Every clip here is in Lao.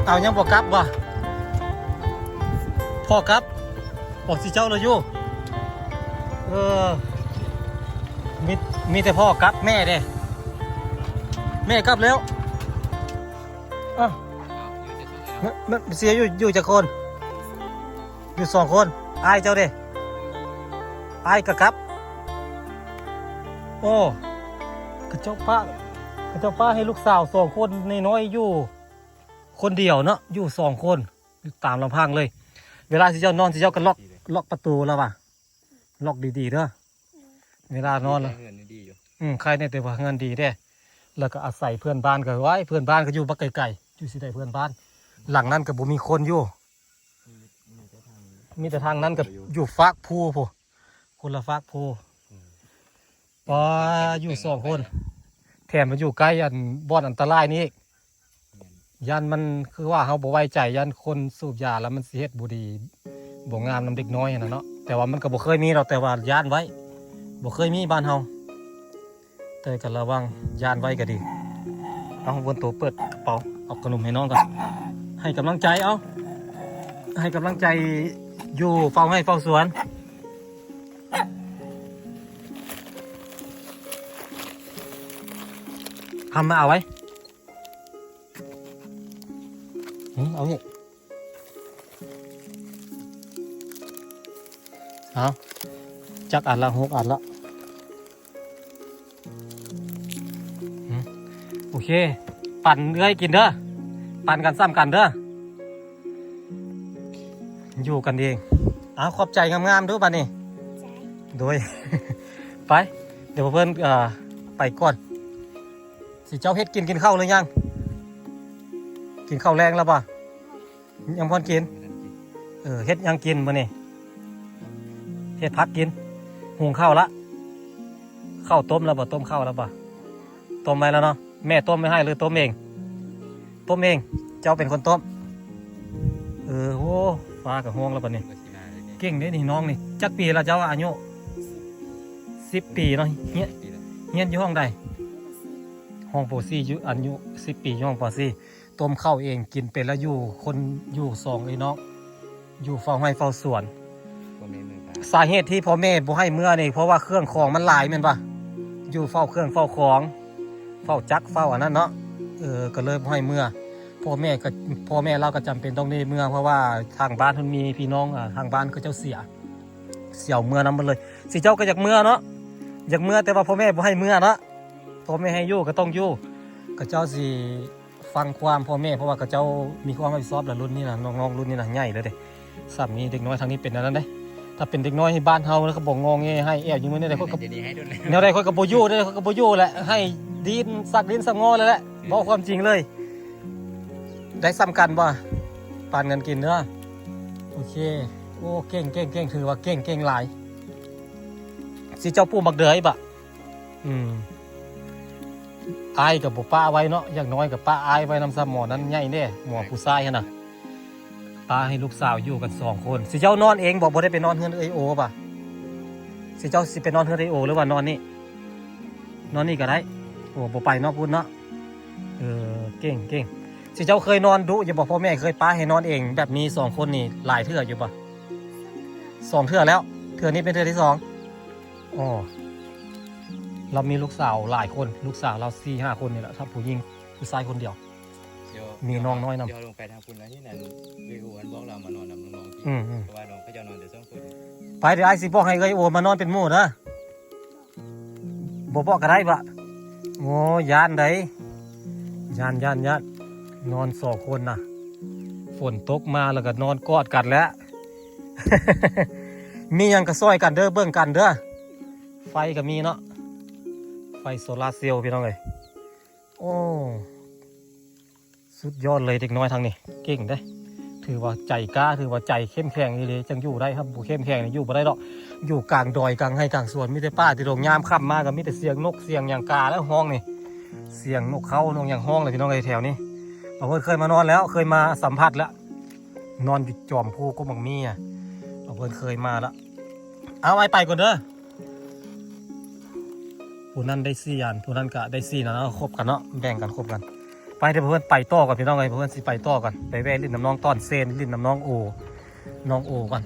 ເອົາ ຍັງບໍ່ກັບບໍ່? ພໍ່ກັບ ບອກຊິເຈົ້າລະຢູ່. ເອີ ມີ ມີແຕ່ພໍ່ກັບ ແມ່ເດ້ ແມ່ກັບແລ້ວ. ອ້າວ ແມ່ ແມ່ເສຍຢູ່ ຢູ່ຈັກຄົນ? ຢູ່ສອງຄົນ. ອ້າຍເຈົ້າເດ້? ອ້າຍກໍກັບ. ໂອ້ ເຂົາເຈົ້າປະ ເຂົາເຈົ້າປະໃຫ້ລູກສາວສອງຄົນນ້ອຍໆຢູ່ຄົນດຽວເນາະ ຢູ່ສອງຄົນ ຢູ່ຕາມລຳພັງເລີຍ. ເວລາຊິເຈົ້ານອນ ຊິເຈົ້າກໍລັອກ ລັອກປະຕູລະວ່າ ລັອກດີໆເດີ ເວລານອນລະ. ເຮືອນດີຢູ່ ອືມ ໃຄແນ່ແຕ່ວ່າເຮືອນດີເດ້. ແລ້ວກໍອາໄສເພື່ອນບ້ານ ກໍ ໂອ້ຍ ເພື່ອນບ້ານກໍຢູ່ບັກໄກໆ ຢູ່ຊິໄດ້ເພື່ອນບ້ານ. ຫຼັງນັ້ນກໍບໍ່ມີຄົນຢູ່ ມີແຕ່ທາງນັ້ນ ມີແຕ່ທາງນັ້ນກໍຢູ່ຟາກພູພຸ້ນ ຄົນລະຟາກພູ. ອືມ ປາ ຢູ່ສອງຄົນ ແຖມມາຢູ່ໃກ້ອັນ ບ່ອນອັນຕະລາຍນີ້ອີກ. ຢ້ານມັນ ຄືວ່າເຮົາບໍ່ໄວ້ໃຈ ຢ້ານຄົນສູບຢາແລ້ວມັນຊິເຮັດບໍ່ດີ ບໍ່ງາມນຳເດັກນ້ອຍຫັ້ນນະເນາະ. ແຕ່ວ່າມັນກໍບໍ່ເຄີຍມີດອກ ແຕ່ວ່າຢ້ານໄວ້ ບໍ່ເຄີຍມີບ້ານເຮົາ. ແຕ່ກໍລະວັງ ຢ້ານໄວ້ກໍດີ. ເອົາ ເບິ່ງໂຕເປີດກະເປົາ ເອົາຂະໜົມໃຫ້ນ້ອງກ່ອນ ໃຫ້ກຳລັງໃຈ. ເອົາ ໃຫ້ກຳລັງໃຈຢູ່ເຝົ້າໄຮ່ເຝົ້າສວນ. ທຳມາເອົາໄວ້ ເອົານີ້ ເອົາ ຈັກອັນລະ ຫົກອັນລະ. ໂອເຄ ປັນເອື້ອຍກິນເດີ ປັນກັນຊ້ຳກັນເດີ ຢູ່ກັນເອງ. ເອົາ ຂອບໃຈງາມໆດູບາດນີ້. ໂດຍ ໄປ ດຽວເພິ່ນ ເອີ ໄປກ່ອນ. ຊິເຈົ້າເຮັດກິນ ກິນເຂົ້າຫຼືຍັງ? ກິນເຂົ້າແລງແລ້ວບໍ່? ຍັງບໍ່ທັນກິນ. ເອີ ເຮັດຫຍັງກິນມື້ນີ້? ເຮັດຜັກກິນ. ຫຸງເຂົ້າລະ? ເຂົ້າຕົ້ມແລ້ວບໍ່? ຕົ້ມເຂົ້າແລ້ວບໍ່? ຕົ້ມໄວ້ແລ້ວເນາະ. ແມ່ຕົ້ມໄວ້ໃຫ້ຫຼືຕົ້ມເອງ? ຕົ້ມເອງ. ເຈົ້າເປັນຄົນຕົ້ມ. ເອີ ໂອ້ ຟ້າກໍຮ້ອງແລ້ວບັດນີ້. ເກັ່ງເດ້ນີ້ນ້ອງນີ້. ຈັກປີລະເຈົ້າອາຍຸ? ສິບປີເນາະ. ຮຽນ ຮຽນຢູ່ຫ້ອງໃດ? ຫ້ອງ ປ.ສີ່ ຢູ່ ອາຍຸສິບປີ ຢູ່ຫ້ອງ ປ.ສີ່. ຕົ້ມເຂົ້າເອງກິນເປັນ ແລ້ວຢູ່ຄົນ ຢູ່ສອງເອື້ອຍນ້ອງ ຢູ່ເຝົ້າໄຮ່ເຝົ້າສວນ. ພໍ່ແມ່ເມືອບ້ານ ສາເຫດທີ່ພໍ່ແມ່ບໍ່ໃຫ້ເມືອນີ້ ເພາະວ່າເຄື່ອງຂອງມັນຫຼາຍແມ່ນບໍ່? ຢູ່ເຝົ້າເຄື່ອງເຝົ້າຂອງ ເຝົ້າຈັກເຝົ້າອັນນັ້ນເນາະ. ເອີ ກໍເລີຍບໍ່ໃຫ້ເມືອ. ພໍ່ແມ່ກໍ ພໍ່ແມ່ລາວກໍຈຳເປັນຕ້ອງໄດ້ເມືອ ເພາະວ່າທາງບ້ານເພິ່ນມີພີ່ນ້ອງ ອາ ທາງບ້ານເຂົາເຈົ້າເສຍ ເສຍເມືອນຳໝົດເລີຍ. ຊິເຈົ້າກໍຢາກເມືອເນາະ ຢາກເມືອ ແຕ່ວ່າພໍ່ແມ່ບໍ່ໃຫ້ເມືອເນາະ. ພໍ່ແມ່ໃຫ້ຢູ່ກໍຕ້ອງຢູ່ ເຂົາເຈົ້າຊິ ຟັງຄວາມພໍ່ແມ່ ເພາະວ່າເຂົາເຈົ້າມີຄວາມຮັບຜິດຊອບແລ້ວ. ລຸ້ນນີ້ນະ ນ້ອງໆລຸ້ນນີ້ນະ ໃຫຍ່ແລ້ວເດ້. ສ່ຳນີ້ເດັກນ້ອຍທາງນີ້ເປັນແນວນັ້ນເດ້. ຖ້າເປັນເດັກນ້ອຍໃນບ້ານເຮົານະ ກໍບໍ່ງໍແງໄຫ້ແອວຢູ່ມື້ນີ້ໃດ ຂ້ອຍກໍ ດຽວນີ້ໃຫ້ດົນແລ້ວ ແນວໃດຂ້ອຍກໍບໍ່ຢູ່ເດ້ ຂ້ອຍກໍບໍ່ຢູ່ແຫຼະ. ໃຫ້ດິນ ສັກດິນສັກງໍເລີຍແຫຼະ. ເວົ້າຄວາມຈິງເລີຍ. ໄດ້ສ່ຳກັນບໍ່? ປັນກັນກິນເດີ. ໂອເຄ. ໂອ້ ເກັ່ງໆໆ ຖືວ່າເກັ່ງ ເກັ່ງຫຼາຍ. ຊິເຈົ້າປູກໝາກເດືອອີກບະ? ອືມ ອ້າຍກໍບໍ່ປະໄວ້ເນາະ ຢ່າງໜ້ອຍກໍປະອ້າຍໄວ້ນຳຊະ. ໝໍນັ້ນໃຫຍ່ເດ້ ໝໍຜູ້ຊາຍຫັ້ນນະ ປະໃຫ້ລູກສາວຢູ່ກັນສອງຄົນ. ຊິເຈົ້ານອນເອງບໍ່? ບໍ່ໄດ້ໄປນອນເຮືອນເອື້ອຍໂອບໍ່? ຊິເຈົ້າຊິໄປນອນເຮືອນເອື້ອຍໂອ ຫຼືວ່ານອນນີ້? ນອນນີ້ກໍໄດ້. ໂອ້ ບໍ່ໄປເນາະ ພຸ້ນເນາະ. ເອີ ເກັ່ງໆ. ຊິເຈົ້າເຄີຍນອນດຸຢູ່ບໍ່? ພໍ່ແມ່ເຄີຍປະໃຫ້ນອນເອງແບບນີ້ສອງຄົນນີ້ຫຼາຍເທື່ອຢູ່ບໍ່? ສອງເທື່ອແລ້ວ ເທື່ອນີ້ເປັນເທື່ອທີສອງ. ອໍ ລາວມີລູກສາວຫຼາຍຄົນ ລູກສາວລາວສີ່ຫ້າຄົນນີ້ແຫຼະ ທັງຜູ້ຍິງຜູ້ຊາຍຄົນດຽວ ມີນ້ອງນ້ອຍນຳ. ດຽວລົງໄປທາງພຸ້ນແລ້ວ ເຫັນອັນເອື້ອຍໂອມັນບອກລາວມານອນນຳນ້ອງໆ ອືມໆ ເພາະວ່ານ້ອງເຂົາເຈົ້ານອນແຕ່ສອງຄົນ. ໄປ ດຽວອ້າຍຊິບອກໃຫ້ເອື້ອຍໂອມານອນເປັນໝູ່ເດີ. ບໍ່ບອກກໍໄດ້ບະ. ໂອ້ ຢ້ານໃດ໋ ຢ້ານ ຢ້ານ ຢ້ານ. ນອນສອງຄົນນະ ຝົນຕົກມາແລ້ວກໍນອນກອດກັນແຫຼະ. ມີຫຍັງກໍຊ່ອຍກັນເດີ ເບິ່ງກັນເດີ. ໄຟກໍມີເນາະ ໄຟໂຊລາເຊວ ພີ່ນ້ອງເອີຍ. ໂອ້ ສຸດຍອດເລີຍ ເດັກນ້ອຍທາງນີ້ເກັ່ງເດ້. ຖືວ່າໃຈກ້າ ຖືວ່າໃຈເຂັ້ມແຂງອີ່ຫຼີ ຈັ່ງຢູ່ໄດ້. ຄັນບໍ່ເຂັ້ມແຂງນີ້ຢູ່ບໍ່ໄດ້ດອກ. ຢູ່ກາງດອຍ ກາງໄຮ່ ກາງສວນ ມີແຕ່ປ່າແຕ່ດົງ. ຍາມຄ່ຳມາກໍມີແຕ່ສຽງນົກ ສຽງຫຍັງ ກາແລ້ວຮ້ອງນີ້ ສຽງນົກເຂົາ ນົກຫຍັງຮ້ອງແຫຼະ ພີ່ນ້ອງເອີຍ. ແຖວນີ້ ເອົາ ເພິ່ນເຄີຍມານອນແລ້ວ ເຄີຍມາສຳຜັດແລ້ວ. ນອນຢູ່ຈອມພູກົກໝາກມີອະ ເອົາ ເພິ່ນເຄີຍມາລະ. ເອົາ ອ້າຍໄປກ່ອນເດີ. ຜູ້ນັ້ນໄດ້ສີ່ອັນ ຜູ້ນັ້ນກະໄດ້ສີ່ອັນເນາະ ຄົບກັນເນາະ ແບ່ງກັນ ຄົບກັນ. ໄປ ປ ດຽວເພື່ອນໄປຕໍ່ກ່ອນພີ່ນ້ອງເອີຍ ເພື່ອນຊິໄປຕໍ່ກ່ອນ ໄປແວ່ຫຼິ້ນນຳນ້ອງຕ້ອນເຊນ ຫຼິ້ນນຳນ້ອງໂອ ນ້ອງໂອກ່ອນ.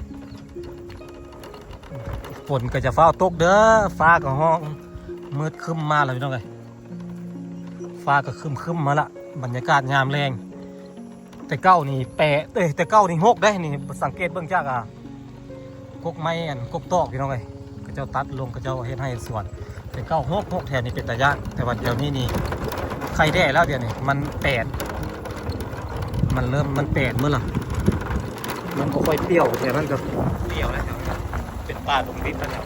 ຝົນກໍຈະຟ້າວຕົກເດີ ຟ້າກໍຮ້ອງມືດຄຶ້ມມາແລ້ວພີ່ນ້ອງເອີຍ ຟ້າກໍຄຶ້ມໆມາລະ ບັນຍາກາດຍາມແລງ. ແຕ່ເກົ່ານີ້ແປດ ເອີຍ ແຕ່ເກົ່ານີ້ຫົກເດ້ ນີ້ສັງເກດເບິ່ງຈາກ ອ່າ ກົກໄມ້ ອັນ ກົກຕອກ ພີ່ນ້ອງເອີຍ ເຂົາເຈົ້າຕັດລົງ ເຂົາເຈົ້າເຮັດໄຮ່ເຮັດສວນ. ແຕ່ເກົ່າຫົກ ຫົກແຖວນີ້ເປັນຕາຢ້ານ ແຕ່ວ່າດຽວນີ້ນີ້ໄຄແດ່ແລ້ວ ດຽວນີ້ມັນແປດ ມັນເລີ່ມ ມັນແປດໝົດລະ ມັນບໍ່ຄ່ອຍປ່ຽວ ແຖວນັ້ນກໍປ່ຽວແລ້ວ ແຖວນັ້ນເປັນປ່າດົງດິບແລ້ວ.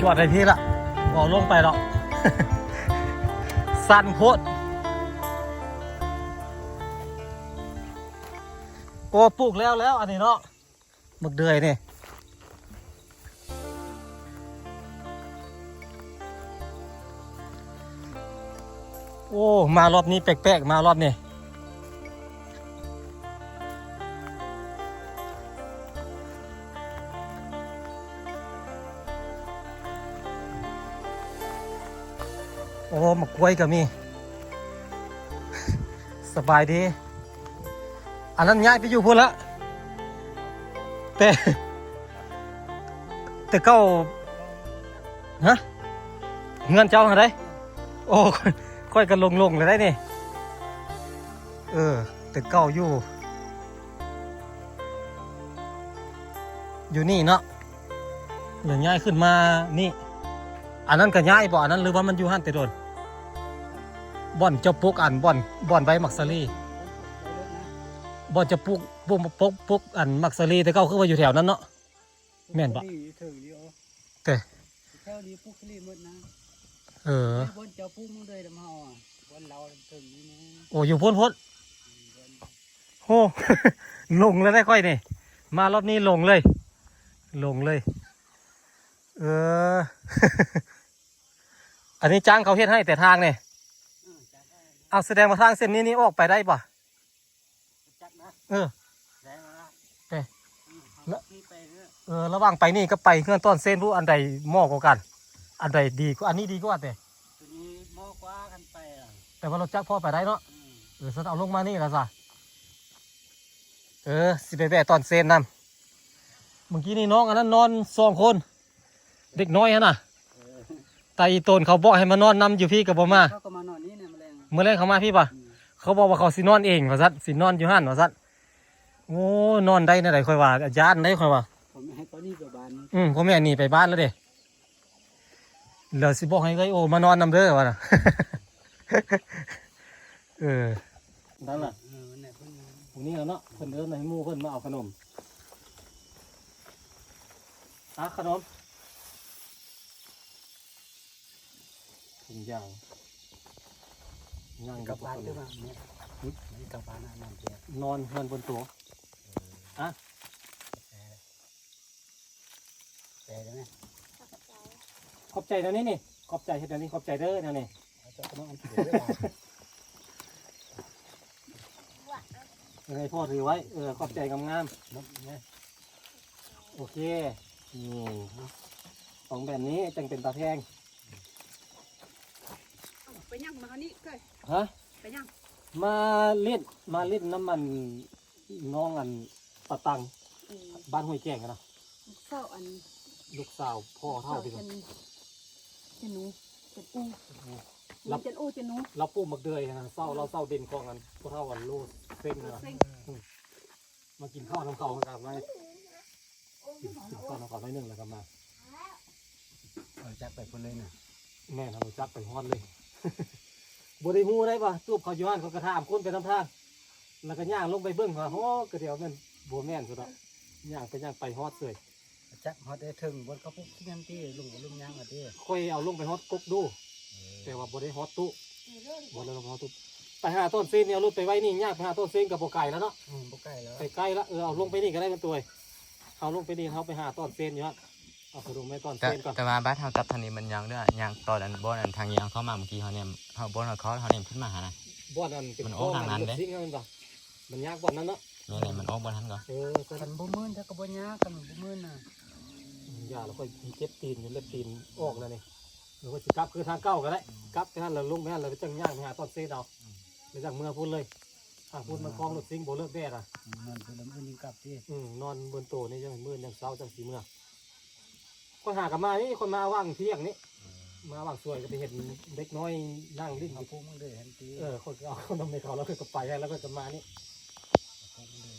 ຈອດໃຫ້ພີ້ລະ ບໍ່ລົງໄປດອກ ຊັນໂພດ. ໂອ້ ປູກແລ້ວແລ້ວ ອັນນີ້ເນາະ ໝາກເດືອຍນີ້. ໂອ້ ມາລອບນີ້ແປກໆ ມາລອບນີ້. ໂອ້ ໝາກກ້ວຍກໍມີ. ສະບາຍດີ. ອັນນັ້ນຍ້າຍໄປຢູ່ພຸ້ນລະ ແຕ່ ແຕ່ເກົ່າ ຮະ ເຮືອນເຈົ້າຫັ້ນໃດ? ໂອ້ ຂ້ອຍກໍຫຼົງໆແລ້ວໄດ໋ນີ້. ເອີ ແຕ່ເກົ່າຢູ່ ຢູ່ນີ້ເນາະ ແລ້ວຍ້າຍຂຶ້ນມານີ້. ອັນນັ້ນກໍຍ້າຍບໍ່ ອັນນັ້ນ ຫຼືວ່າມັນຢູ່ຫັ້ນແຕ່ດົນ? ບ່ອນເຈົ້າປູກ ອັນ ບ່ອນ ບ່ອນໃບໝາກສາລີ ບ່ອນເຈົ້າປູກ ປູກ ປູກ ປູກ ອັນ ໝາກສາລີແຕ່ເກົ່າ ຄືວ່າຢູ່ແຖວນັ້ນເນາະ ແມ່ນບໍ່? ຢູ່ເທິງນີ້ ເອີ ແຕ່ແຖວນີ້ປູກສາລີໝົດນະ. ເອີ ບ່ອນເຈົ້າປູກມັນເລີຍ ແລ້ວມາເອົາ ບ່ອນລາວເທິງນີ້ນະ. ໂອ້ ຢູ່ພຸ້ນ ພຸ້ນ. ໂອ້ ຫຼົງແລ້ວໄດ໋ຂ້ອຍນີ້ ມາລອບນີ້ຫຼົງເລີຍ ຫຼົງເລີຍ. ເອີ ອັນນີ້ຈ້າງເຂົາເຮັດໃຫ້ແຕ່ທາງນີ້. ເອີ ເອົາ ສະແດງວ່າທາງເສັ້ນນີ້ນີ້ອອກໄປໄດ້ບໍ່? ຈັກນະ ເອີ ແດງລະ ເອີ ລະ ເອີ ລະຫວ່າງໄປນີ້ກັບໄປເຮືອນຕ້ອນເຊນ ຜູ້ອັນໃດເໝາະກວ່າກັນ? ອັນໃດດີກວ່າ? ອັນນີ້ດີກວ່າເຕ? ໂຕນີ້ເໝາະກວ່າຄັນໄປອະ ແຕ່ວ່າລົດຈັກພໍໄປໄດ້ເນາະ. ອືມ ເອີ ຊັ້ນເອົາລົງມານີ້ລະຊະ. ເອີ ຊິໄປແວ່ຕ້ອນເຊນນຳ. ມື້ກີ້ນີ້ນ້ອງອັນນັ້ນນອນສອງຄົນ ເດັກນ້ອຍຫັ້ນນະ ເອີ ຕາອີໂຕນເຂົາບອກໃຫ້ມານອນນຳຢູ່ພີ້ກໍບໍ່ມາ. ເຂົາກໍມານອນນີ້ນະ ມື້ແລງ ມື້ແລງເຂົາມາພີ້ປະ? ອືມ ເຂົາບອກວ່າເຂົາຊິນອນເອງວ່າຊັ້ນ ຊິນອນຢູ່ຫັ້ນວ່າຊັ້ນ. ໂອ້ ນອນໄດ້ແນວໃດຂ້ອຍວ່າ ຢ້ານໄດ໋ຂ້ອຍວ່າ. ພໍ່ແມ່ໃຫ້ເຂົາໜີໄປບ້ານ. ອືມ ພໍ່ແມ່ໜີໄປບ້ານແລ້ວເດ້. ແລ້ວຊິບອກໃຫ້ເອື້ອຍໂອມານອນນຳເດີວ່ານະ. ເອີ ນັ້ນລະ ເອີ ນັ້ນແຫຼະ ເພິ່ນ ຜູ້ນີ້ລະເນາະ ເພິ່ນເອີ້ນໃຫ້ໝູ່ເພິ່ນມາເອົາຂະໜົມ. ອາ ຂະໜົມ ທຸງຢາງ ຍັງ ກັບບ້ານ ຫຼືວ່າ ຫຶ ກັບບ້ານ ອາບນ້ຳເທື່ອ ນອນເຮືອນເພິ່ນໂຕ. ເອີ ອາ ແປໄດ້ໄໝ? ຂອບໃຈແນວນີ້ນີ້ ຂອບໃຈເຮັດແນວນີ້ ຂອບໃຈເດີແນວນີ້. ເອົາເຈົ້າກໍມາອັນກິນເດີ. ເອີ ໃຫ້ພໍ່ຖືໄວ້ ເອີ ຂອບໃຈງາມໆ ໂອເຄ. ນີ້ ຕ້ອງແບບນີ້ຈັ່ງເປັນຕາແພງ. ເອົາ ໄປຫຍັງມານີ້ເຄີຍ? ຮະ? ໄປຫຍັງ? ມາຫຼິ້ນ ມາຫຼິ້ນນຳອັນ ນ້ອງອັນປາຕັງ ອືມ ບ້ານຫ້ວຍແກ້ງຫັ້ນນະ. ລູກສາວອັນ ລູກສາວພໍ່ເຖົ້າ ລູກສາວເປັນ ຈັນ ຈັນນູ ຈັນອູ ຈັນອູ ຈັນອູ ລາວປູກໝາກເດືອຍຫັ້ນນະ. ເຊົາ ລາວເຊົາດິນຂອງອັນ ພໍ່ເຖົ້າອັນໂລເຊັງນະ. ອືມ ມາກິນເຂົ້ານຳເຂົາກັນໄວ້. ກິນກ່ອນເຮົາເຂົ້າໜ້ອຍໜຶ່ງແລ້ວກໍມາ ເອົາຈັກໄປພຸ້ນເລີຍນະ. ແມ່ນ ເຮົາຈັກໄປຮອດເລີຍ ບໍ່ໄດ້ຮູ້ໄດ້ວ່າຕູບເຂົາຢູ່ຫັ້ນ ເຂົາກໍຖາມຄົນໄປນຳທາງ ແລ້ວກໍຍ່າງລົງໄປເບິ່ງວ່າ ໂອ້ ກະດຽວແມ່ນບໍ່ແມ່ນຊະດອກ ຍ່າງໄປຍ່າງໄປຮອດເສີຍ. ຈັກຮອດໄດ້ເຖິງບ່ອນເຂົາປູກຂີ້ງນັ້ນຕິ ລຸງ ລຸງຍ່າງເອົາຕິ ຂ້ອຍເອົາລົງໄປຮອດກົກດູ ເອີ ແຕ່ວ່າບໍ່ໄດ້ຮອດຕູ້ ບໍ່ໄດ້ຮອດຕູ້ ໄປຫາຕອນເຊນນີ້ ເອົາລົດໄປໄວ້ນີ້ ຍ່າງໄປຫາຕອນເຊນກໍບໍ່ໄກແລ້ວເນາະ ອືມ ບໍ່ໄກແລ້ວ ໃກ້ໆລະ ເອີ ເອົາລົງໄປນີ້ກໍໄດ້ແມ່ນຕົວ ເຮົາລົງໄປນີ້ ເຮົາໄປຫາຕອນເຊນຢູ່ຫັ້ນ ເອົາຂະໜົມໄວ້ຕອນເຊນກ່ອນ ແຕ່ ແຕ່ວ່າບາດເຮົາກັບທາງນີ້ມັນຍ່າງເດີ ຍ່າງຕອນອັນບ່ອນອັນທາງຍ່າງເຂົ້າມາເມື່ອກີ້ເຮົານີ້ ເຮົາ ບ່ອນເຮົາເຂົ້າ ເຮົານີ້ຂຶ້ນມາຫັ້ນນະ ບ່ອນອັນເປັນ ມັນອອກທາງນັ້ນເດ້ ມັນຍາກບ່ອນນັ້ນເນາະ ແມ່ນແຫຼະ ມັນອອກບ່ອນຫັ້ນກໍ ເອີ ຄັນບໍ່ມື່ນ ຖ້າກໍບໍ່ຍາກ ຄັນບໍ່ມື່ນນະ ຢ່າລະ ຂ້ອຍເຈັບຕີນຢູ່ ເລັບຕີນອອກແລ້ວນີ້ ຂ້ອຍຊິກັບຄືທາງເກົ່າກໍໄດ້ ກັບໄປຫັ້ນແລ້ວລົງໄປຫັ້ນ ແລ້ວຈັ່ງຍ່າງໄປຫາຕອນເຊນເອົາ ແລ້ວຈັ່ງເມືອພຸ້ນເລີຍ ທາງພຸ້ນມັນຄອງລົດຊິງບໍ່ເລີກແດ່ນະ ນອນພຸ້ນລະມື້ນີ້ກັບຕິ ອືມ ນອນເບິ່ງໂຕນີ້ ຍັງມື້ຍັງເຊົ້າຈັ່ງຊິເມືອ ຂ້ອຍຫາກໍມານີ້ ຂ້ອຍມາຫວ່າງທ່ຽງນີ້ ມາຫວ່າງສວຍກໍໄປເຫັນເດັກນ້ອຍນັ່ງຫຼິ້ນຢູ່ ເອົາປຸກມັນເດີຫັ້ນຕິ ເອີ ຂ້ອຍກໍເອົານຳໃຫ້ເຂົາ ແລ້ວຂ້ອຍກໍໄປໃຫ້ແລ້ວຂ້ອຍກໍມານີ້ ເອົາປຸກມັນເດີ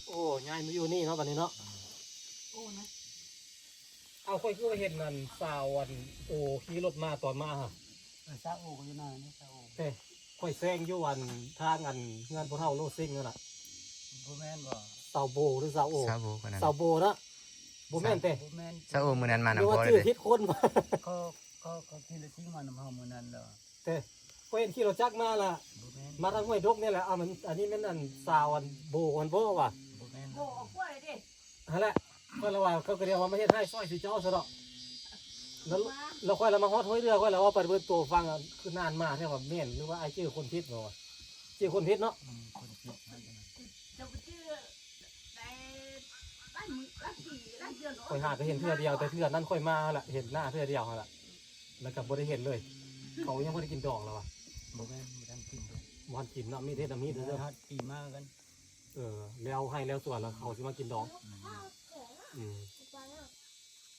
ໂອ້ ຍ້າຍມາຢູ່ນີ້ເນາະ ບັດນີ້ເນາະ ໂອ້ນະ ເອົາ ຂ້ອຍຄືວ່າເຫັນອັນສາວອັນໂອຂີ່ລົດມາຕອນມາຫະ ເອີ ສາວໂອກໍຢູ່ໜ້ານີ້ ສາວໂອ ເອີ ຂ້ອຍແຊງຢູ່ອັນທາງອັນເຮືອນພໍ່ເຖົ້າໂລຊິງນັ້ນລະ ບໍ່ແມ່ນບໍ່ ສາວໂບຫຼືສາວໂອ ສາວໂບຄົນນັ້ນ ສາວໂບນະ ບໍ່ແມ່ນເຕ ບໍ່ແມ່ນ ສາວໂອມື້ນັ້ນມານຳພໍ່ເລີຍ ຫຼືວ່າຈື່ຜິດຄົນ ເຂົາ ເຂົາ ເຂົາຂີ່ລົດຊິງມານຳເຮົາມື້ນັ້ນເດີ ເຕ ຂ້ອຍເຫັນຂີ່ລົດຈັກມາລະ ບໍ່ແມ່ນ ມາທາງຫ້ວຍດົກນີ້ແຫຼະ ເອົາ ມັນ ອັນນີ້ແມ່ນອັນສາວອັນໂບຫັ້ນບໍ່ວະ ບໍ່ແມ່ນ ໂບອອກກວ່າເດ້ ຫັ້ນແຫຼະ ຂ້ອຍລະວ່າ ເຂົາກໍລຽກວ່າມາເຮັດຮ້າຍຊ່ອຍສູ່ເຈົ້າຊະດອກ ແລ້ວ ແລ້ວຂ້ອຍລະມາຮອດຫ້ວຍເດືອ ຂ້ອຍລະເວົ້າໄປເບິ່ງໂຕຟັງ ຄືນານມາແທ້ວ່າແມ່ນ ຫຼືວ່າອ້າຍຈື່ຄົນຜິດບໍ່ວະ ຈື່ຄົນຜິດເນາະ ອືມ ຄົນຜິດ ເຈົ້າບໍ່ຈື່ໄດ້ຫຼາຍມື້ ຫຼາຍປີ ຫຼາຍເດືອນ ຂ້ອຍຫາກໍເຫັນເທື່ອດຽວ ແຕ່ເທື່ອນັ້ນຂ້ອຍມາຫັ້ນລະ ເຫັນໜ້າເທື່ອດຽວຫັ້ນລະ ແລ້ວກໍບໍ່ໄດ້ເຫັນເລີຍ ເຂົາຍັງບໍ່ໄດ້ກິນດອງລະວະ ບໍ່ແມ່ນ ບໍ່ທັນກິນເລີຍ ບໍ່ທັນກິນເນາະ ມີແຕ່ເຮັດອາມີດເດີ ຮອດປີມາກັນ ເອີ ແລ້ວໄຮ່ແລ້ວສວນແລ້ວເຂົາຊິມາກິນດອງ ອືມ ອືມ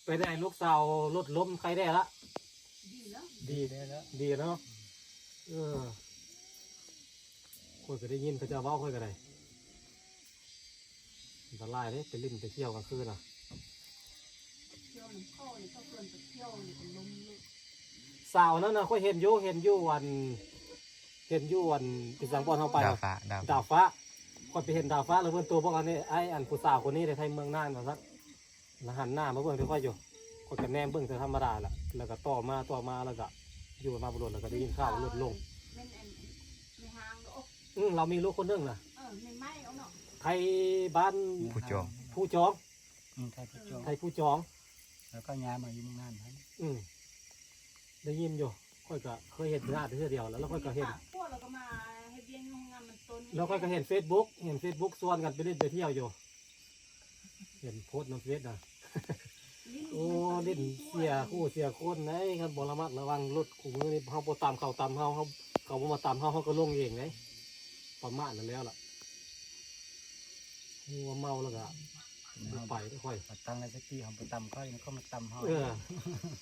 ເປັນໃດລູກສາວລົດລົ້ມໄຄແດ່ລະ ດີແລ້ວ ດີ ດີແລ້ວ ດີແລ້ວເນາະ ເອີ ຂ້ອຍກໍໄດ້ຍິນເຂົາເຈົ້າເວົ້າ ຂ້ອຍກໍໄດ້ ອັນຕະລາຍເດ້ ໄປຫຼິ້ນໄປທ່ຽວກາງຄືນນະ ສາວນັ້ນນະ ຂ້ອຍເຫັນຢູ່ ເຫັນຢູ່ອັນ ເຫັນຢູ່ອັນ ທີ່ສັງບ່ອນເຮົາໄປ ດາວຟ້າ ດາວ ດາວຟ້າ ຂ້ອຍໄປເຫັນດາວຟ້າ ແລ້ວເບິ່ງໂຕບອກອັນນີ້ ອ້າຍ ອັນຜູ້ສາວຄົນນີ້ໄດ້ໄທເມືອງນານວ່າຊັ້ນ ລະຫັນໜ້າມາເບິ່ງແຕ່ຂ້ອຍຢູ່ ຂ້ອຍກໍແນມເບິ່ງແຕ່ທຳມະດາລະ ແລ້ວກໍຕໍ່ມາ ຕໍ່ມາ ແລ້ວກໍຢູ່ມາບໍ່ດົນ ແລ້ວກໍໄດ້ຍິນຂ່າວວ່າລົດລົ້ມ ແມ່ນອັນ ແມ່ນຫາງເນາະ ອືມ ລາວມີລູກຄົນໜຶ່ງນະ ເອີ ແມ່ນໄມ້ເອົາເນາະ ໄທບ້ານ ຜູ້ຈອງ ຜູ້ຈອງ ອືມ ໄທຜູ້ຈອງ ໄທຜູ້ຈອງ ແລ້ວກໍຍ້າຍມາຢູ່ເມືອງນານຫັ້ນ ອືມ ໄດ້ຍິນຢູ່ ຂ້ອຍກໍເຄີຍເຫັນໜ້າເທື່ອດຽວ ແລ້ວ ແລ້ວຂ້ອຍກໍເຫັນ ພວກລາວກໍມາເຮັດວຽກຢູ່ໂຮງງານມັນຕົ້ນ ແລ້ວຂ້ອຍກໍເຫັນເຟສບຸກ ເຫັນເຟສບຸກຊວນກັນໄປຫຼິ້ນໄປທ່ຽວຢູ່ ເຫັນໂພສນຳເຟສນະ ໂອ້ ຫຼິ້ນເສຍຄູ່ເສຍຄົນເດ້ ຄັນບໍ່ລະມັດລະວັງ ລົດຄູ່ມື້ນີ້ ເຮົາບໍ່ຕຳເຂົາຕຳເຮົາ ເຮົາ ເຂົາບໍ່ມາຕຳເຮົາ ເຮົາກໍລົງເອງເດ້ ປະມາດນັ້ນແລ້ວລະ ຮູ້ວ່າເມົາແລ້ວກໍ ບໍ່ໄປເດ້ຂ້ອຍ ຕັ້ງໃນສະຕິ ເຮົາບໍ່ຕຳເຂົາ ເຂົາມາຕຳເຮົາ ເອີ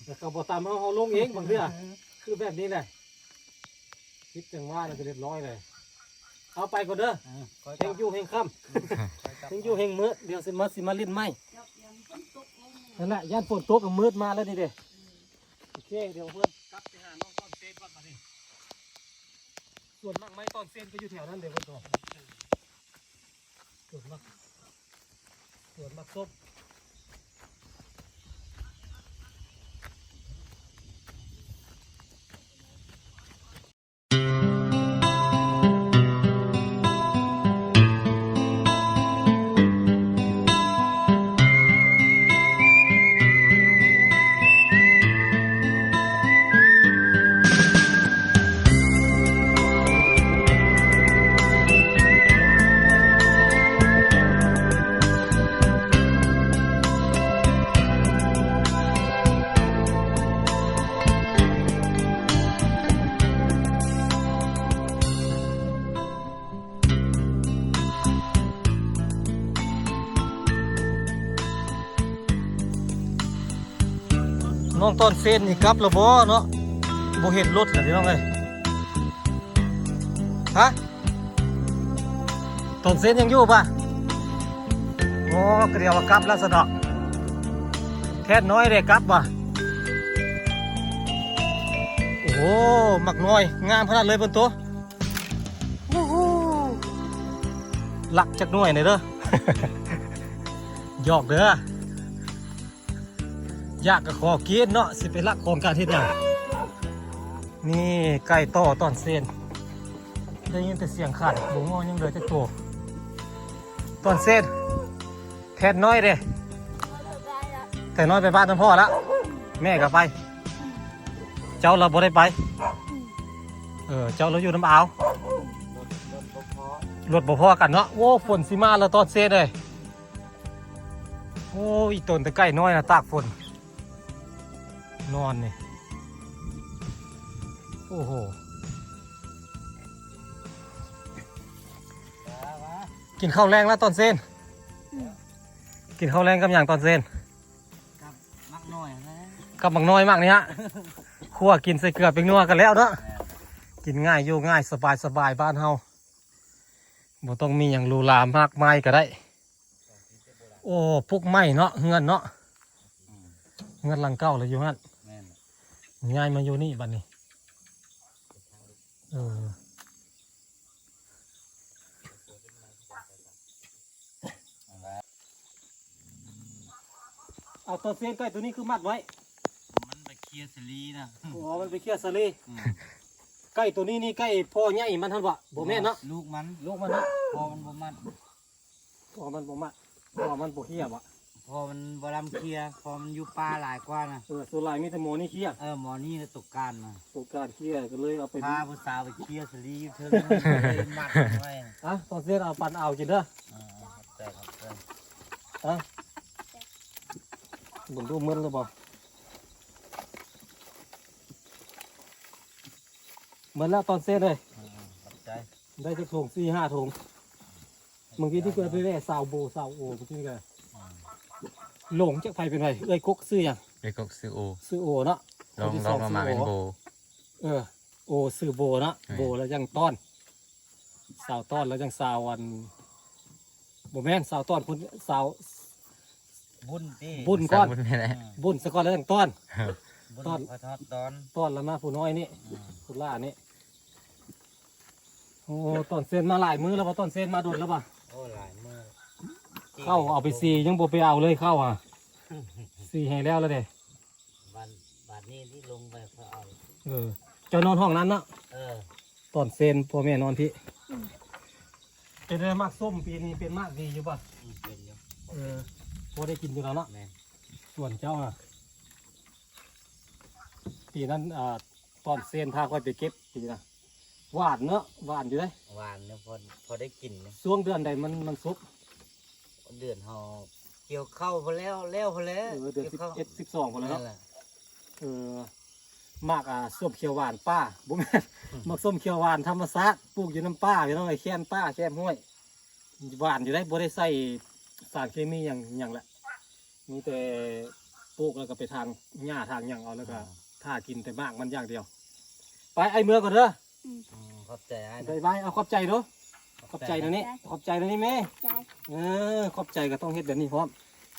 ແລ້ວເຂົາບໍ່ຕຳເຮົາ ເຮົາລົງເອງບາງເທື່ອ ຄືແບບນີ້ແຫຼະ ຜິດຈັງຫວະແລ້ວກໍຮຽບຮ້ອຍເລີຍ ເອົາໄປກ່ອນເດີ ເອີ ເຮັງຢູ່ເຮັງຄຳ ເຮັງຢູ່ເຮັງມືດ ດຽວຊິມາ ຊິມາຫຼິ້ນໃໝ່ ນັ້ນແຫຼະ ຢ້ານຝົນຕົກ ມືດມາແລ້ວນີ້ເດ້ ໂອເຄ ດຽວເພື່ອນກັບໄປຫານ້ອງຕອນເຊນກ່ອນບາດນີ້ ສວນໝາກໄມ້ຕອນເຊນກໍຢູ່ແຖວນັ້ນເດ້ເພິ່ນກໍ ສວນໝາກ ສວນໝາກສົ້ມ. ນ້ອງຕອນເຊນນີ້ກັບແລ້ວບໍ່ເນາະ? ບໍ່ເຫັນລົດແລ້ວພີ່ນ້ອງເອີຍ. ຮະ? ຕອນເຊນຍັງຢູ່ປະ? ໂອ ໂອ້ ກະດຽວວ່າກັບແລ້ວຊະດອກ. ແຄດນ້ອຍເດ້ ກັບວ່າ. ໂອ້ໂຫ ໝາກນ້ອຍງາມຂະໜາດເລີຍເພິ່ນໂຕ. ໂອ້ໂຫ ລັກຈັກໜ່ວຍແດ່ເດີ. ຫຍອກເດີ. ຢາກກະຂໍກິນເນາະ ຊິໄປລັກຂອງການເຮັດຫຍັງ. ນີ້ໄກ່ຕໍ່ຕອນເຊນ ໄດ້ຍິນແຕ່ສຽງຂັນ ບໍ່ງໍຍັງເຫຼືອຈັກໂຕ. ຕອນເຊນ ແຄດນ້ອຍເດ້. ແຄດນ້ອຍໄປບ້ານນຳພໍ່ລະ ແມ່ກະໄປ. ເຈົ້າລະບໍ່ໄດ້ໄປ. ເອີ ເຈົ້າລະຢູ່ນຳອາວ. ລົດບໍ່ພໍກັນເນາະ. ໂອ້ ຝົນຊິມາລະຕອນເຊນເອີຍ. ໂອ້ ອີ່ຕົນແຕ່ໄກ່ນ້ອຍນະ ຕາກຝົນນອນນີ້. ໂອ້ໂຫ ກິນເຂົ້າແລງແລ້ວຕອນເຊນ. ອືມ ກິນເຂົ້າແລງກັບຫຍັງຕອນເຊນ? ກັບໝາກນ້ອຍຫັ້ນແຫຼະ ກັບໝາກນ້ອຍໝາກນີ້ຮະ. ຂົ້ວກິນໃສ່ເກືອແປ້ງນົວກະແລ້ວເນາະ. ແມ່ນ ກິນງ່າຍຢູ່ງ່າຍ ສະບາຍໆ ບ້ານເຮົາ ບໍ່ຕ້ອງມີຫຍັງຫຼູຫຼາມາກມາຍກະໄດ້. ໂອ້ ປຸກໃໝ່ເນາະ ເຮືອນເນາະ. ອືມ ເຮືອນຫຼັງເກົ່າລະຢູ່ຫັ້ນ. ແມ່ນ ຍ້າຍມາຢູ່ນີ້ບັດນີ້. ເອີ ເອົາ ຕອນເຊນ ໄກ່ໂຕນີ້ຄືມັດໄວ້? ມັນໄປເຄຍສາລີນະ. ອໍ ມັນໄປເຄຍສາລີ. ອືມ ໄກ່ໂຕນີ້ນີ້ໄກ່ພໍ່ໃຫຍ່ມັນຫັ້ນບໍ່? ບໍ່ແມ່ນເນາະ ລູກມັນ ລູກມັນເນາະ. ພໍ່ມັນບໍ່ມັດ ພໍ່ມັນບໍ່ມັດ ພໍ່ມັນບໍ່ເຄຍບໍ່? ພໍ່ມັນບໍ່ລຳເຄຍ ພໍ່ມັນຢູ່ປ່າຫຼາຍກວ່ານະ. ເອີ ສ່ວນຫຼາຍມີແຕ່ໝໍນີ້ເຄຍ. ເອີ ໝໍນີ້ລະຕົກການນະ ຕົກການເຄຍ ກະເລີຍເອົາໄປ ພາຜູ້ສາວໄປເຄຍສາລີຢູ່ເທິງ ມັດໄວ້. ອ່ະ ຕອນເຊນ ເອົາປັນອ່າວກິນເດີ. ເອີ ຂອບໃຈ ຂອບໃຈ. ອ່ະ ເບິ່ງດູໝົດແລ້ວບໍ່? ໝົດແລ້ວຕອນເຊນເອີຍ. ເອີ ຂອບໃຈ. ໄດ້ຈັກຖົງ ສີ່ຫ້າຖົງ. ເມື່ອກີ້ທີ່ເກີດໄປແວ່ຊາວໂບ ຊາວໂອ ເມື່ອກີ້ກະ ອືມ ຫຼົງຈັກໃຜເປັນໃຜ. ເອື້ອຍກົກຊື່ຫຍັງ? ເອື້ອຍກົກຊື່ໂອ. ຊື່ໂອເນາະ. ລອງ ລອງມາເປັນໂບ. ເອີ ໂອ ຊື່ໂບເນາະ. ແມ່ນ ໂບລະຍັງຕ້ອນ ສາວຕ້ອນລະຍັງສາວ ອັນ ບໍ່ແມ່ນສາວຕ້ອນພຸ້ນ ສາວ ບຸນຕິ ບຸນກ່ອນ. ສາວບຸນແມ່ນແຫຼະ. ອືມ ບຸນສະກ່ອນລະຈັ່ງຕ້ອນ. ບຸນ ຕ້ອນ ຄ່ອຍທອດຕອນ ຕ້ອນລະມາຜູ້ນ້ອຍນີ້. ອືມ ຜູ້ຫຼ້ານີ້. ໂອ້ ຕອນເຊນມາຫຼາຍມື້ແລ້ວບໍ່? ຕອນເຊນມາດົນແລ້ວບໍ່? ໂອ້ ຫຼາຍມື້. ເຂົ້າເອົາໄປສີ ຍັງບໍ່ໄປເອົາເລີຍເຂົ້າຫະ. ສີໃຫ້ແລ້ວລະເດ້. ບາດ ບາດນີ້ທີ່ລົງໄປເຂົາເອົາ. ເອີ ເຈົ້ານອນຫ້ອງນັ້ນເນາະ. ເອີ ຕອນເຊນພໍ່ແມ່ນອນພີ້. ອືມ ເປັນໄງ ໝາກສົ້ມປີນີ້ເປັນໝາກດີຢູ່ບໍ່? ອືມ ເປັນຢູ່. ເອີ ພໍໄດ້ກິນຢູ່ແລ້ວເນາະ. ແມ່ນ ສວນເຈົ້ານະ. ປີນັ້ນ ອ່າ ຕອນເຊນພາຂ້ອຍໄປເກັບປີນະ. ຫວານເນາະ ຫວານຢູ່ເດ້. ຫວານເນາະ ພໍ ພໍໄດ້ກິນເນາະ. ຊ່ວງເດືອນໃດມັນ ມັນສຸກ? ເດືອນເຮົາກ່ຽວເຂົ້າພຸ້ນແລ້ວ ແລ້ວພຸ້ນແຫຼະ. ເອີ ເດືອນສິບເອັດ ສິບສອງພຸ້ນແຫຼະເນາະ. ນັ້ນແຫຼະ. ເອີ ໝາກ ອ່າ ສົ້ມຂຽວຫວານປ່າ ບໍ່ແມ່ນ ໝາກສົ້ມຂຽວຫວານທຳມະຊາດ ປູກຢູ່ນຳປ່າ ພີ່ນ້ອງເອີຍ ແຄມປ່າແຄມຫ້ວຍ. ຫວານຢູ່ເດ້ ບໍ່ໄດ້ໃສ່ສານເຄມີຫຍັງ ຫຍັງແຫຼະ. ມີແຕ່ປູກແລ້ວກະໄປຖາງຫຍ້າຖາງຫຍັງເອົາ ແລ້ວກະ ອ່າ ຖ້າກິນແຕ່ໝາກມັນຢ່າງດຽວ. ໄປ ອ້າຍເມືອກ່ອນເດີ. ອືມ ອືມ ຂອບໃຈອ້າຍນະ. ບາຍບາຍ. ເອົາ ຂອບໃຈດູ ຂອບໃຈນະນີ້ ຂອບໃຈນະນີ້ແມ່. ເອີ ຂອບໃຈກະຕ້ອງເຮັດແບບນີ້ພ້ອມ.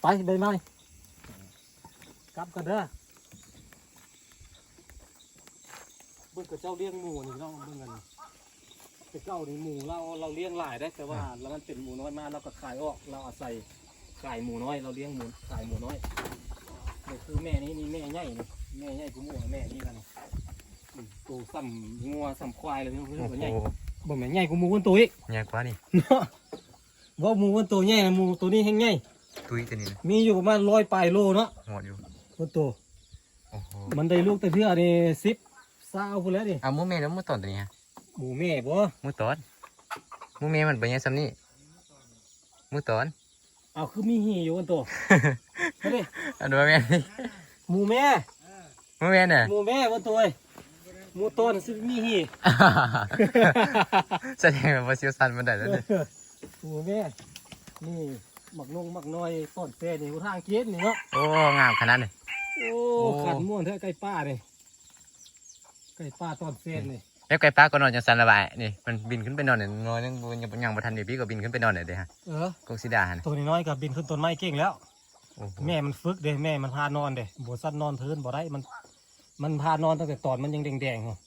ໄປ ບາຍບາຍ ກັບກ່ອນເດີ. ເບິ່ງເຂົາເຈົ້າລ້ຽງໝູນີ້ພີ່ນ້ອງ ເບິ່ງອັນ ແຕ່ເກົ່ານີ້ໝູລາວ ລາວລ້ຽງຫຼາຍເດ້ ແຕ່ວ່າ ອ່າ ລາວມັນເປັນໝູນ້ອຍມາ ລາວກະຂາຍອອກ ລາວອາໄສຂາຍໝູນ້ອຍ ລາວລ້ຽງໝູ ຂາຍໝູນ້ອຍ. ນີ້ຄືແມ່ນີ້ ນີ້ແມ່ໃຫຍ່ນີ້ ແມ່ໃຫຍ່ກວ່າໝູ ແມ່ນີ້ລະນີ້. ອືມ ໂຕສ່ຳງົວສ່ຳຄວາຍເລີຍພີ່ນ້ອງ ໂຕໃຫຍ່. ໂອ້ໂຫ ບໍ່ແມ່ນໃຫຍ່ກວ່າໝູເພິ່ນໂຕອີກ ໃຫຍ່ກວ່ານີ້ເນາະ. ເວົ້າໝູເພິ່ນໂຕໃຫຍ່ ໝູໂຕນີ້ແຮງໃຫຍ່. ຕຸ້ຍໂຕນີ້ນະ ມີຢູ່ປະມານຮ້ອຍປາຍໂລເນາະ. ຮອດຢູ່ເພິ່ນໂຕ. ໂອ້ໂຫ ມັນໄດ້ລູກແຕ່ເທື່ອນີ້ ສິບ ຊາວພຸ້ນແຫຼະນີ້. ເອົາໝູແມ່ ຫຼືໝູຕອນໂຕນີ້ຫະ? ໝູແມ່ບໍ່? ໝູຕອນ ໝູແມ່ມັນບໍ່ໃຫຍ່ສ່ຳນີ້ ໝູຕອນ. ເອົາ ຄືມີຫີຢູ່ຫັ້ນໂຕ. ອັນບໍ່ແມ່ນ ໝູແມ່ ໝູແມ່ນນະ ໝູແມ່ເພິ່ນໂຕເອີຍ. ໝູຕອນຊິມີຫີ. ສະແດງວ່າບໍ່ຊ່ຽວຊານປານໃດແລ້ວນີ້. ໝູແມ່ ນີ້ໝາກນົງໝາກນ້ອຍຕອນແຕ່ນີ້ ທາງເຂດນີ້ເນາະ. ໂອ້ ງາມຂະໜາດນີ້. ໂອ້ ໂອ້ ຂັນມ່ວນແທ້ ໄກ່ປ່ານີ້ ໄກ່ປ່າຕອນເຊນນີ້. ແບບໄກ່ປ່າກໍນອນຈັ່ງຊັ້ນລະວ່າ ນີ້ມັນບິນຂຶ້ນໄປນອນ ນ້ອຍໜຶ່ງ ຍັງ ຍັງບໍ່ທັນມີປີກໍບິນຂຶ້ນໄປນອນແລ້ວເດ້ຮະ ເອີ ກົກສີດາຫັ້ນ ໂຕນ້ອຍໆກໍບິນຂຶ້ນຕົ້ນໄມ້ເກັ່ງແລ້ວ. ໂອ້ໂຫ ແມ່ມັນຝຶກເດ້ ແມ່ມັນພານອນເດ້ ບໍ່ຊັ້ນນອນພື້ນບໍ່ໄດ້ ມັນ ມັນພານອນຕັ້ງແຕ່ຕອນມັນຍັງແດງໆ ພຸ້ນ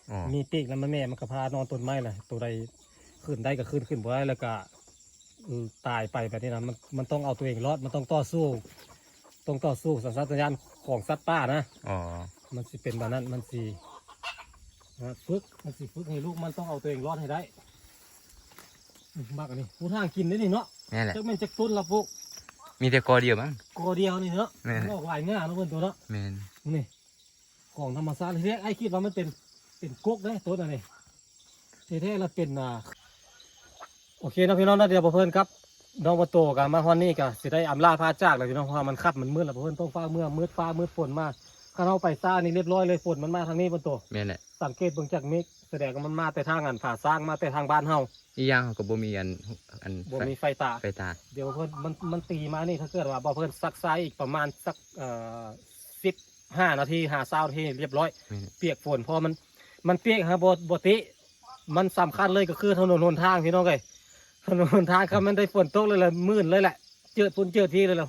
ອໍ ມີປີກແລ້ວ ມັນ ແມ່ມັນກໍພານອນຕົ້ນໄມ້ແຫຼະ ໂຕໃດຂຶ້ນໄດ້ກໍຂຶ້ນ ຂຶ້ນບໍ່ໄດ້ແລ້ວກໍ ອືມ ຕາຍໄປແບບນີ້ນະ ມັນ ມັນຕ້ອງເອົາຕົວເອງລອດ ມັນຕ້ອງຕໍ່ສູ້ ຕ້ອງຕໍ່ສູ້ສັນຊາດຕະຍານຂອງສັດປ່ານະ. ອໍ ມັນຊິເປັນແບບນັ້ນ ມັນຊິ ຝຶກ ມັນຊິຝຶກໃຫ້ລູກມັນຕ້ອງເອົາຕົວເອງລອດໃຫ້ໄດ້. ອືມ ບັກອັນນີ້ ປູທາງກິນເດ້ນີ້ເນາະ. ແມ່ນແຫຼະ ຈັກແມ່ນຈັກຕົ້ນລະປຸກ ມີແຕ່ກໍດຽວມັ້ງ ກໍດຽວນີ້ເນາະ. ແມ່ນ ມັນອອກຫຼາຍງ່າເນາະເພິ່ນໂຕເນາະ. ແມ່ນ ນີ້ ຂອງທຳມະຊາດ ທີແລກອ້າຍຄິດວ່າມັນເປັນ ເປັນກົກເດ້ຕົ້ນອັນນີ້ ທີ່ແທ້ລະເປັນ ອ່າ ໂອເຄເນາະພີ່ນ້ອງເນາະ ດຽວບ່າວເພິ່ນກັບນ້ອງບ່າວໂຕກໍມາຮອດນີ້ກໍຊິໄດ້ອຳລາພາຈາກແລ້ວພີ່ນ້ອງ ເພາະວ່າມັນຄ່ຳມັນມືດແລ້ວ ບ່າວເພິ່ນຕ້ອງຟ້າວເມືອ ມືດຟ້າມືດຝົນມາ ຄັນເຮົາໄປຊ້ານີ້ລຽບຮ້ອຍເລີຍ ຝົນມັນມາທາງນີ້ບ່າວໂຕ. ແມ່ນແຫຼະ ສັງເກດເບິ່ງຈາກເມກ ສະແດງວ່າມັນມາແຕ່ທາງອັນຜາຊ້າງ ມາແຕ່ທາງບ້ານເຮົາ. ອີກຢ່າງເຮົາກໍບໍ່ມີອັນ ອັນ ບໍ່ມີໄຟຕາ ໄຟຕາ ດຽວເພິ່ນ ມັນ ມັນຕີມານີ້ ຖ້າເກີດວ່າບໍ່ເພິ່ນຊັກຊ້າອີກປະມານສັກ ເອີ່ ສິບຫ້ານາທີຫາຊາວນາທີລຽບຮ້ອຍ ແມ່ນ ປຽກຝົນ ເພາະມັນ ມັນປຽກຫາບໍ່ ບໍ່ຕິ ມັນສຳຄັນເລີຍກໍຄືຖະໜົນຫົນທາງພີ່ນ້ອງເອີຍ ຖະໜົນຫົນທາງ ຄັນມັນໄດ້ຝົນຕົກແລ້ວລະມື່ນເລີຍແຫຼະ ເຈີດພຸ້ນເຈີດພີ້ເລີຍລະ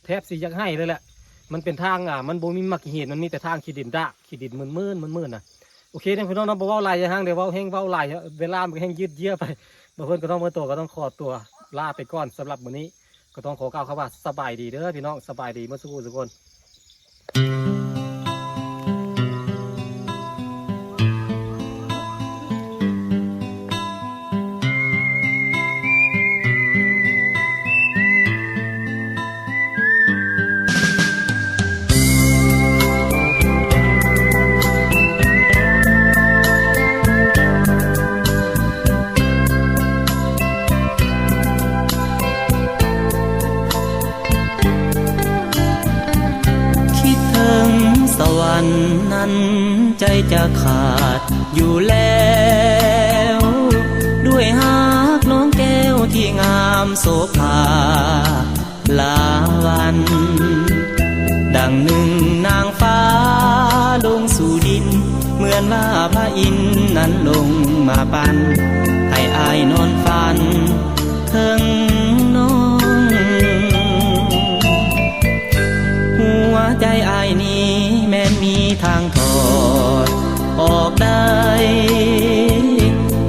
ແທບຊິຢາກໄຫ້ເລີຍແຫຼະ ມັນເປັນທາງ ອ່າ ມັນບໍ່ມີໝາກຫີນ ມັນມີແຕ່ທາງຂີ້ດິນດາກ ຂີ້ດິນມື່ນໆ ມື່ນໆນະ. ໂອເຄເນາະພີ່ນ້ອງເນາະ ບໍ່ເວົ້າຫຼາຍຢ່າຮັ່ງ ດຽວເວົ້າແຮງເວົ້າຫຼາຍ ເວລາມັນກໍແຮງຍືດເຍືອໄປ ບ່າວເພິ່ນກໍຕ້ອງ ບ່າວໂຕກໍຕ້ອງຂໍຕົວລາໄປກ່ອນ ສຳລັບມື້ນີ້ກໍຕ້ອງຂໍກ່າວຄຳວ່າສະບາຍດີເດີພີ່ນ້ອງ ສະບາຍດີໝົດສູ່ຜູ້ສູ່ຄົນ. ຄິດເຖິງສະຫວັນນັ້ນໃຈຈະຂາດຢູ່ແລ້ວ ດ້ວຍຮັກນ້ອງແກ້ວທີ່ງາມໂສພາຫຼາວັນ ດັ່ງໜຶ່ງນາງຟ້າລົງສູ່ດິນ ເໝືອນວ່າພະອິນນັ້ນລົງມາປັ້ນ ໃຫ້ອ້າຍນອນຝັນ ເຖິງນ້ອງ ຫົວໃຈອ້າຍນີ້ແມ່ນມີທາງຖອດອອກໄດ້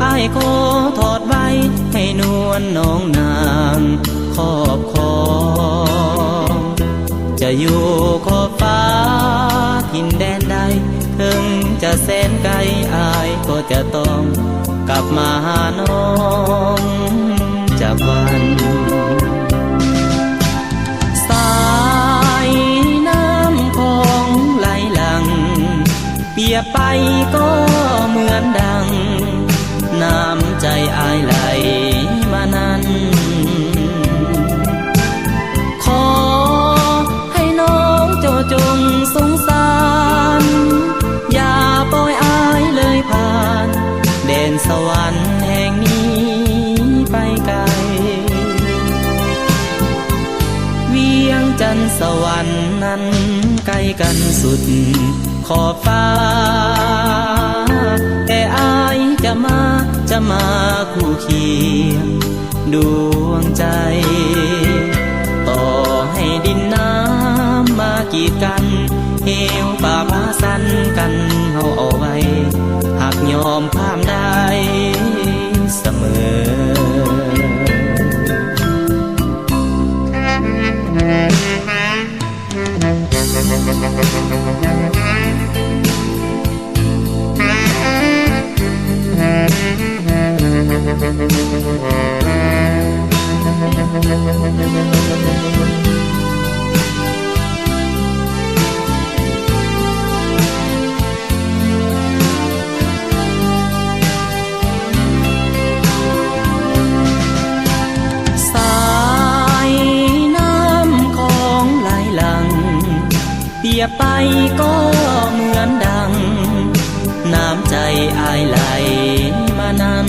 ອ້າຍຂໍຖອດໄວ້ໃຫ້ນວນນ້ອງນາງຄອບຄອງ ຈະຢູ່ຂອບຟ້າຖິ່ນແດນໃດ ເຖິງຈະແສນໄກ ອ້າຍກໍຈະຕ້ອງກັບມາຫານ້ອງຈັກວັນ. ສາຍນ້ຳຂອງໄຫຼຫຼັ່ງ ປຽບໄປກໍເໝືອນດັ່ງ ນ້ຳໃຈອ້າຍໄຫຼມານັ້ນ ຂໍໃຫ້ນ້ອງເຈົ້າຈົ່ງສົງສານ ຢ່າປ່ອຍອ້າຍເລີຍຜ່ານ ແດນສະຫວັນແຫ່ງນີ້ໄປໄກ ວຽງຈັນສະຫວັນນັ້ນໃກ້ກັນສຸດ ຂອບຟ້າ ແຕ່ອ້າຍຈະມາ ຈະມາຄູ່ຄຽງດວງໃຈ ຕໍ່ໃຫ້ດິນນ້ຳມາກີດກັນ ເຫວປາພາສັນກັນເຮົາເອົາໄວ້ ຮັກຍອມຄວາມໄດ້ສະເໝີ. ສາຍນ້ຳຂອງໄຫຼຫຼັ່ງ ປຽບໄປກໍເໝືອນດັ່ງ ນ້ຳໃຈອ້າຍໄຫຼມານັ້ນ